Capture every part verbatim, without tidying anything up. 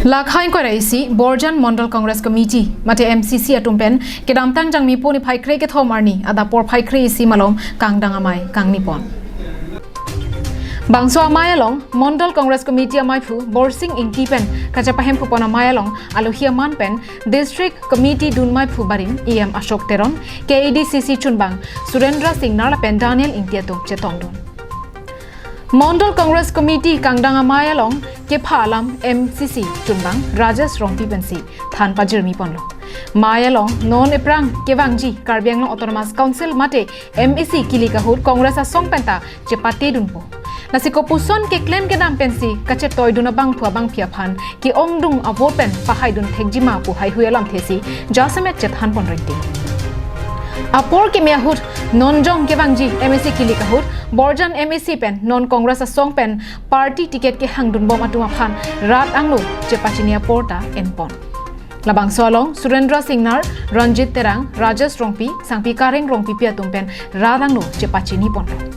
Lakhai kore isi Borjan Mondol Congress Committee mate M C C atum pen kedamtang Jangmipo niphai krekethom arni adap porphai kre isi malom kangdang amei kangnipon. Bangso amei along Mondol Congress Committee ameiphu Borsing Ingti pen kachepahempupon amei along alohi aman pen District Committee dunmeiphu barim E M Ashok Teron, K A D C C chunbang Surendra Singnar lapen Daniel Ingti atum chetongdun. Mondol Congress Committee kangdang amei along kepha alam M C C chunbang Rajesh Rongpi pensi than pajirmiponlo. Amei along non ephrang kevangji Karbi Anglong Autonomous Council mate M A C kilik ahut Congress asong penta chepatedunpo. Lasi kopuson keklem kedam pensi kachetoidun abangphu abangphi aphan ke-ongdung avo pen pahaidun thekjima pu haihui alamthe si jasemet chethanpon ringting. Apor keme ahut non jong kevangji M A C kilik ahut Borjan M A C pen non Congress asong pen party ticket kehangdunbom atum aphan rat angno chepachini apor ta enpon. Labangso along Surendra Singnar, Ranjit Terang, Rajesh Rongpi, Sangpi Kareng Rongpipi atum pen rat angno chepachiniponlo.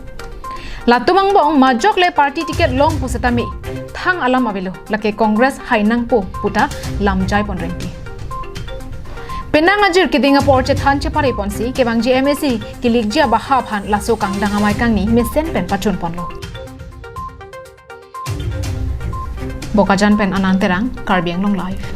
Latum angbong majok le party ticket long pusitame thang alam avelo, lake Congress hai nangpo puta lamjaipon ringting. Penang ajir keding apor chethan chepareponsi kevangji M A C kilikji abaha aphan laso kangdang amei kangni mesen pen pachunponlo. Bokajan pen Anand Terang, Karbi Anglong Live.